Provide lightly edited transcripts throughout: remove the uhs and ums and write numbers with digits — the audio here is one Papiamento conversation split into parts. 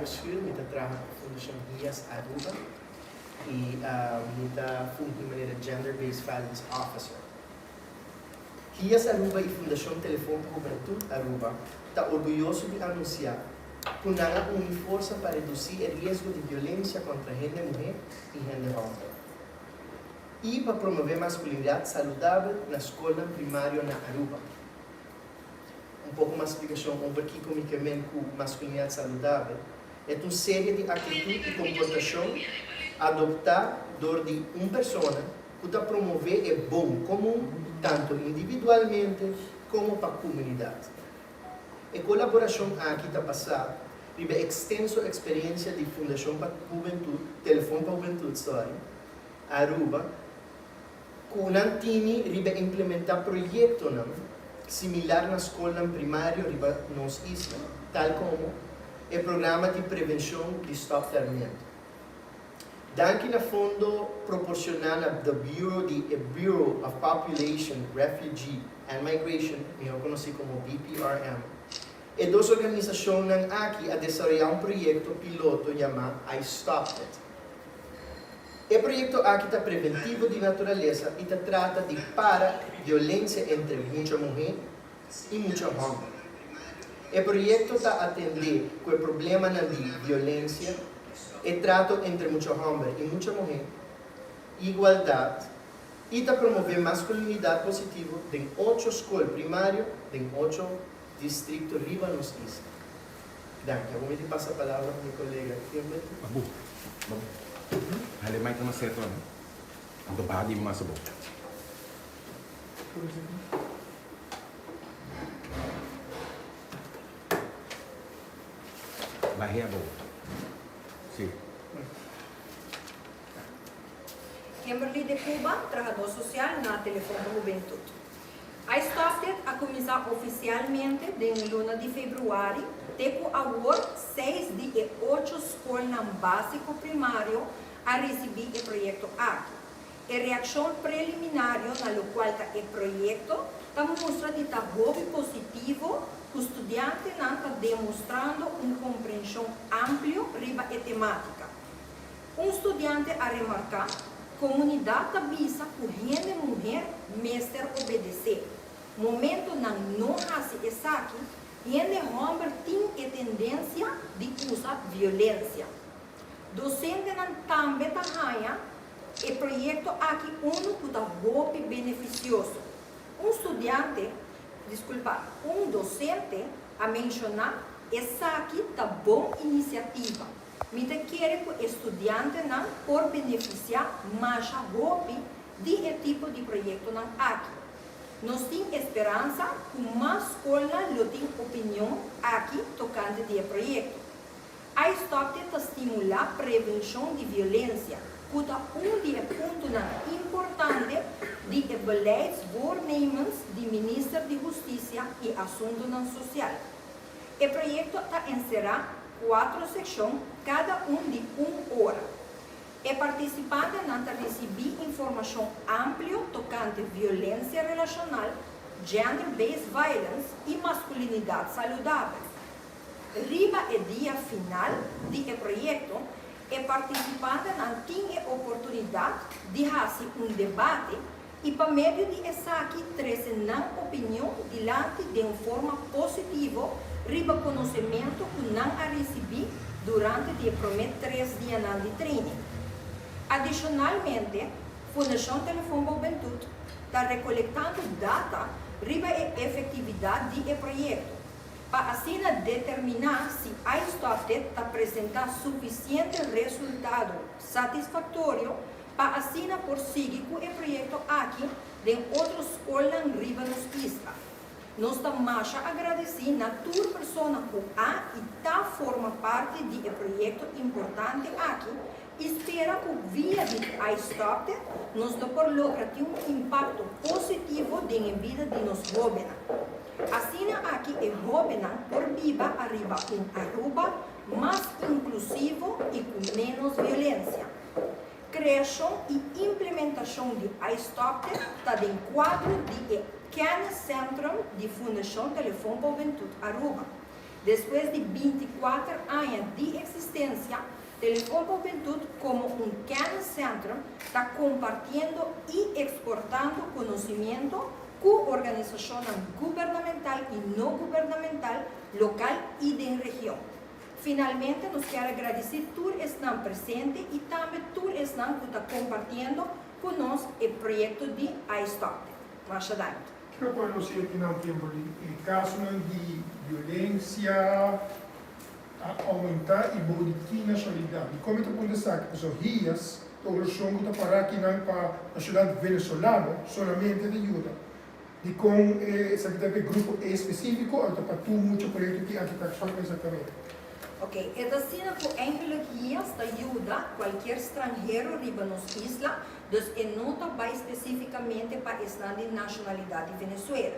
Verschuur, mi ta traha pa Fundashon Hias Aruba i mi ta fungi manera Gender Based Violence Officer. Hias Aruba i Fundashon Telefon pa Hubentud Aruba ta orguyoso di anunsiá ku nan a uni forsa pa redusí e riesgo di violensia kontra hende muhé i hende hòmber i pa promové maskulinidat saludabel na skolnan primario na Aruba. Un poko mas splikashon over kiko mi ke men ku maskulinidat saludabel. E ta un serie di aktitut i komportashon adoptá dor di un persona ku ta promové e bon komun tantu individualmente komo pa komunidat. E kolaborashon aki ta basá riba e ekstenso eksperensia di Fundashon pa Hubentut, Telefon pa Hubentut, sorry, Aruba, ku nan tini riba implementá proyektonan similar na skolnan primario riba nos isla, tal komo e programa di prevenshon di Stop Termiento. Danki na fondo proporsioná na The Bureau di e Bureau of Population, Refugee and Migration, mihó konosí komo BPRM, e dos organisashonnan aki a desaroyá un proyekto piloto yamá I Stopped It. E proyekto aki ta preventivo di naturalesa i ta trata di para violensia entre mucha muhé i mucha hòmber. E proyekto ta atendé ku e problemanan di violensia, e trato entre mucha hòmber i mucha muhé, igualdat i ta promové maskulinidat positivo den ocho skol primario den ocho distrikto riba nos isla. Danki. Awor mi tin pasa palabra pa mi kolega Kimberly. Babu, babu. Hale mai ta seto no. Anto baha di mas abou. Bahe abou. Si. Kimberly de Cuba, trahadó sosial na Telefon pa Hubentut. I Stopped It a kuminsá ofisialmente den luna di februari te ku awor seis di e ocho skolnan básiko primario a risibí e proyekto aki. E reakshon preliminario na lokual ta e proyekto ta mustra di ta hopi positivo ku studiantenan ta demostrando un komprenshon amplio riba e temátika. Un studiante a remarká, Komunidat ta bisa ku hende muher mester obedesé. Momento nan no hasi esaki, hende hòmber tin e tendensia di usa violensia. Dosentenan tambe ta haña e proyekto aki unu ku ta hopi benefisioso. Un studiante, diskulpa, un dosente a menshoná, Esaki ta bon inisiativa. Mi ta kere ku e studiantenan por benefisiá masha hopi di e tipo di proyektonan aki. Nos tin e speransa ku mas skolnan lo tin opinion aki tokante di e proyekto. I Stop It ta stimulá prevenshon di violensia, ku ta un di e puntonan importante di e beleidsvoornemens di Minister di Hustisia i Asuntunan Sosial. E proyekto ta enserá kuatro sekshon, kada un di un ora. E partisipantenan ta risibí informashon amplio tokante violensia relashonal, gender-based violence i maskulinidat saludabel. Riba e dia final di e proyekto, e partisipantenan tin e oportunidat di hasi un debate i pa medio di esaki trese nan opinion dilanti den un forma positivo riba konosementu ku nan a risibí durante di e promé tres dianan di training. Adishonalmente, Fundashon Telefon pa Hubentut ta rekolektando data riba e efektividat di e proyekto, pa asina determiná si iStopDit ta presentá sufisiente resultado satisfaktorio pa asina por sigui ku e proyekto aki den otro skolnan riba nos isla. Nos ta masha agradesí na tur persona ku a i ta forma parti di e proyekto importante aki i spera ku via di iStopte nos lo por logra tin un impakto positivo den e bida di nos hóbennan. Asina aki e hóbennan por biba ariba un Aruba mas inklusivo i ku ménos violensia. Kreashon i implementashon di iStopte ta den kuadro di e Kenniscentrum di Fundashon Telefon pa Hubentut Aruba. Despues di 24 aña di existencia, Telefon pa Hubentud como un kenniscentrum ta compartiendo y exportando conocimiento cu organisacionnan gubernamental y no gubernamental, local y den region. Finalmente nos kier a gradici tur esnan presente y tambe tur esnan cu ta compartiendo cu nos e proyecto di I Stopped It. Masha danki. Kiko por nos yega na un tempu di e kasonan di violensia a oumentá i bou di ki nashonalidat? Dikon mi ta puntra esaki? Pasobra HIAS ta un organisashon ku ta pará kinan pa nashonalidat venezolano solamente ta yuda. Dikon esaki ta pa e grupo espesífiko òf ta pa tur mucha proyekto ki aki ta eksaktamente? Ok, e ta asina ku eigenlijk HIAS ta yuda kualkier stranhero riba nos isla, dus e no ta bai spesífikamente pa esnan di nashonalidat di Venezuela.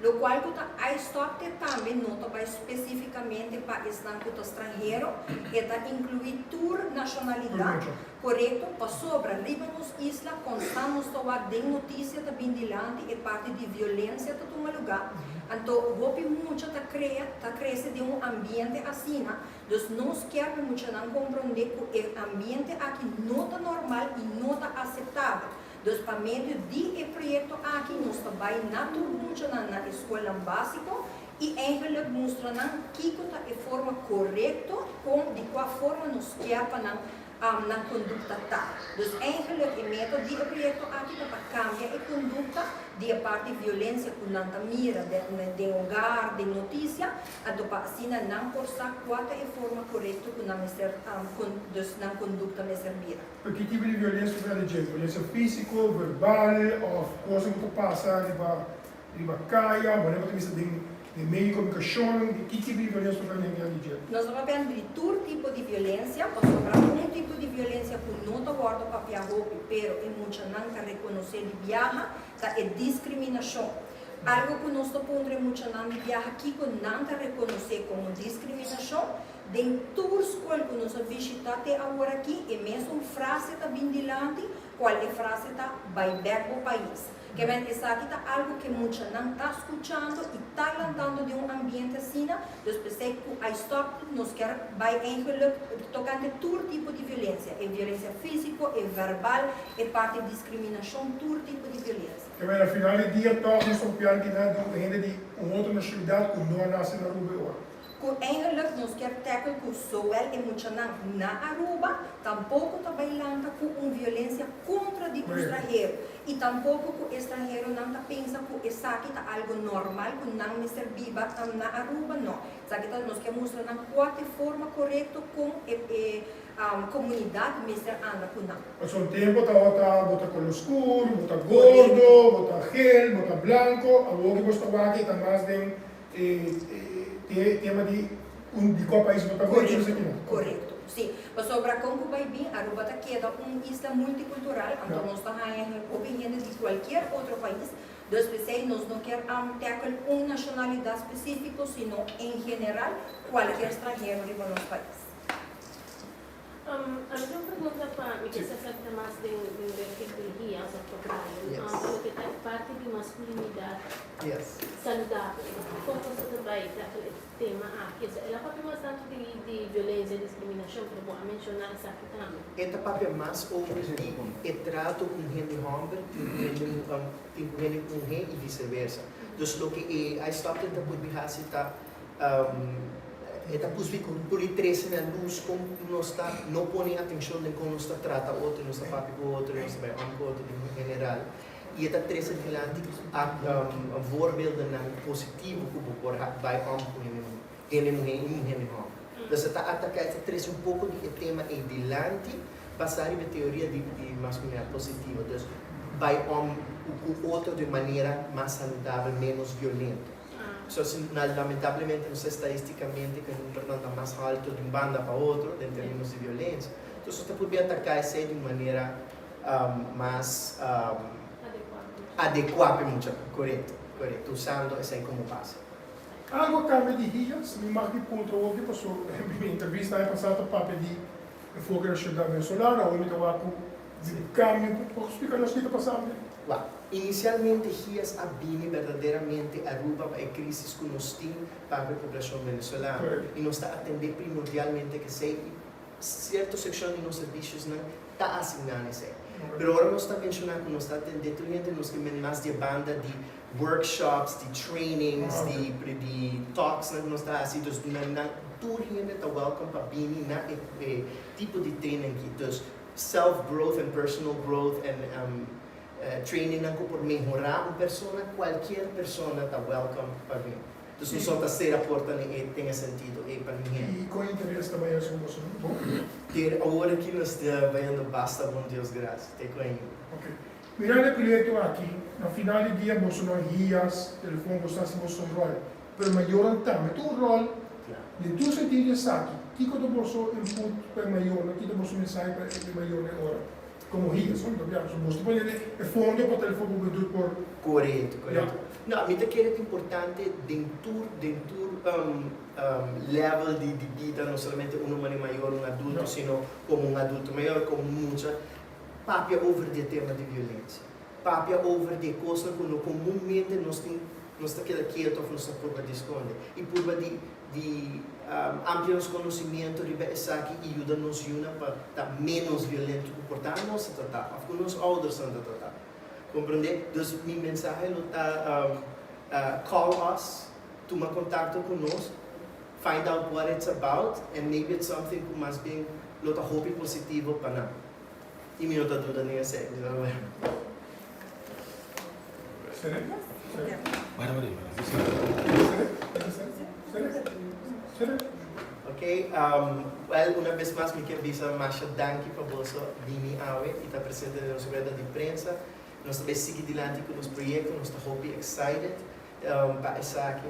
Lokual ku ta I Stopped It tambe no ta bai spesífikamente pa esnan ku ta stranhero, e ta inkluí tur nashonalidat, korekto, pasobra riba nos isla konstant nos ta wak den notisia ta bin dilanti e parti di violensia ta tuma lugá, anto hopi mucha ta krea ta krese den un ambiente asina, dus nos kier pa e muchanan komprondé ku e ambiente aki no ta normal i no ta aseptabel. Dus pa medio di e proyekto aki nos ta bai na tur muchanan na e skolnan básiko i eigenlijk mustra nan kiko ta e forma korekto kon di kua forma nos kier pa nan nan kondukta ta. Dus eigenlijk e meta di e proyekto aki ta pa kambia e kondukta di e parti violensia ku nan ta mira den hogar, den notisia, anto pa asina nan por sa kua ta e forma korekto ku nan mester dus nan kondukta mester bira. Pero ki tipo di violencia ta di dje? Violencia fisico, verbal of cosnan cu ta pasa riba riba caya, wanneer bo ta bisa den den medio di comunicacion, di ki tipo di violencia ta di dje? Nos ta papiando di tur tipo di violencia, pasobra un tipo di violencia cu no ta wordo papia hopi, pero e muchanan ta reconoce di biaha, ta e discriminacion. Algo cu nos ta puntra e muchanan di biaha kico nan ta reconoce como discriminacion, Den tur skol ku nos a bishitá te awor aki, e mesun frase ta bin dilanti, kual e frase ta, Bai bèk bo pais. Kebèn esaki ta algu ku e muchanan ta skuchando i ta lantando den un ambiente asina, dus p'esei ku I Stopped It nos kier bai eigenlik tokante tur tipo di violensia, e violensia físiko, e verbal, e parti diskriminashon, tur tipo di violensia. Kebèn na final di dia tòg nos ta hopiando kinan di un hende di un otro nashonalidat ku no a nase na Aruba e ora. Cu eigenlijk nos kier tackle cu zowel e muchanan na Aruba tampoco ta bay lanta cu un violencia contra di un stranhero y tampoco cu e stranheronan ta pensa cu esaki ta algo normal cu nan mester biba na Aruba, no. Esaki ta nos kier mustra nan cua ta e forma corecto con e e comunidad mester anda cu nan. Pasobra un tempo tabata bo ta color scur, bo ta gordo, bo ta gel, bo ta blanco, awor cu bo sta wak e ta mas den E tema di un di kua pais bo ta bai, Korekto, korekto. Si, pasobra kon ku bai bin, Aruba ta keda un isla multikultural, anto nos ta haña hopi hende di kualkier otro pais, dus p'esei nos no kier tackle un nashonalidat spesífiko, sino en general kualkier stranhero riba nos pais. Ami tin un pregunta pa mi ke sa sa ta mas den den richting di Hia of pa Brian. Loke ta e parti di masculinidad saludabel. Kon boso ta bai tackle e tema aki? Osea el a papia mas tantu di di violencia, discriminacion, pero bo a menciona esaki tambe. E ta papia mas over di e trato ku un hende hòmber tin ku hende tin ku hende muhé i viseversa. Dus loke e I Stopped It ta purbi hasi ta E ta pusbi ku por i trese na lus kon nos ta no pone atenshon den kon nos ta trata otro, nos ta papia ku otro, nos ta bai om ku otro den general. I e ta trese dilanti voorbeeldennan positivo ku bo por bai om ku hende hende muhé i un hende hòmber. Dus e ta ataka, e ta trese un poko di e tema ei dilanti basá riba e teoria di maskulinidat positivo. Dus bai om ku otro di un manera mas saludabel, ménos violento. So si na lamentablemente nos sa estadisticamente cu e numbernan ta mas halto di un banda pa otro den terminos di violencia. Entonces nos ta purbi ataca esey di un manera mas adecua pa e muchanan. Corecto, corecto, usando esey como base. Algo a cambia di hias? Mi mag di puntra hopi paso mi entrevista aña pasa ta papia di enfoke na ciudad venezolano, awor mi ta wak cu di cambio. Por splica nos ki ta pasando? Wak. Inicialmente HIAS a bini berdaderamente Aruba pa e crisis cu nos tin pa cu e poblacion Venezolano y nos ta atende primordialmente cu esey y cierto seccion di nos serviciosnan ta asigna na esey. Pero ora nos ta menciona cu nos ta atende tur hende nos ke men mas di e banda di workshops, di trainings, di di talksnan cu nos ta haci, dus nan tur hende ta welcome pa bini na e e tipo di training aki. Dus self growth and personal growth and trainingnan cu por mehora un persona, cualkier persona ta welcome pa bini. Dus nos no ta cera porta ni e den e sentido ey pa ninhende. Y con interes ta bay haci boso bon? Ter awor aki nos ta bayando basta bon Dios gracia, te cu ainda. Ok. Mirando e proyecto aki, na final di dia boso no hias, telefon, boso ta haci boso rol, pero mayornan tambe tin un rol den tur sentido di esaki. Kico ta boso input pa e mayornan? Kico ta boso mensahe pa e mayornan e ora? Como hias, no? Boso ta pone e fondo pa telefon pa hubentud por. Corecto, corecto. No, mi ta kere ta importante den tur, den tur level di di bida, no solamente uno mane mayor, un adulto, sino como un adulto mayor, como mucha, papia over di e tema di violencia. Papia over di e cosnan cu no comunmente nos tin, nos ta keda keto of nos ta purba di sconde. Y purba di di amplia nos conocimiento riba esaki y yuda nos yunan pa ta menos violento cu por ta nos ta trata of cu nos oudersnan ta trata. Comprende? Dus mi mensahe lo ta call us, tuma contacto cu nos, find out what it's about and maybe it's something cu mas bien lo ta hopi positivo pa nan. Y mi no ta duda den esey. Ok, well una bes mas mi kier bisa masha danki pa boso bini awe y ta presente den nos rueda di prensa. Nos ta bay sigui dilanti cu nos proyecto, nos ta hopi excited pa esaki.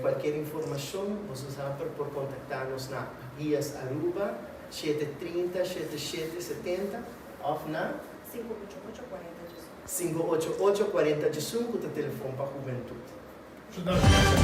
Cualkier informacion boso sa por contacta nos na Hias Aruba 730 7770 of na. 588 40 diesun. 588 40 diesun ku ta telefon pa hubentut. Su danki.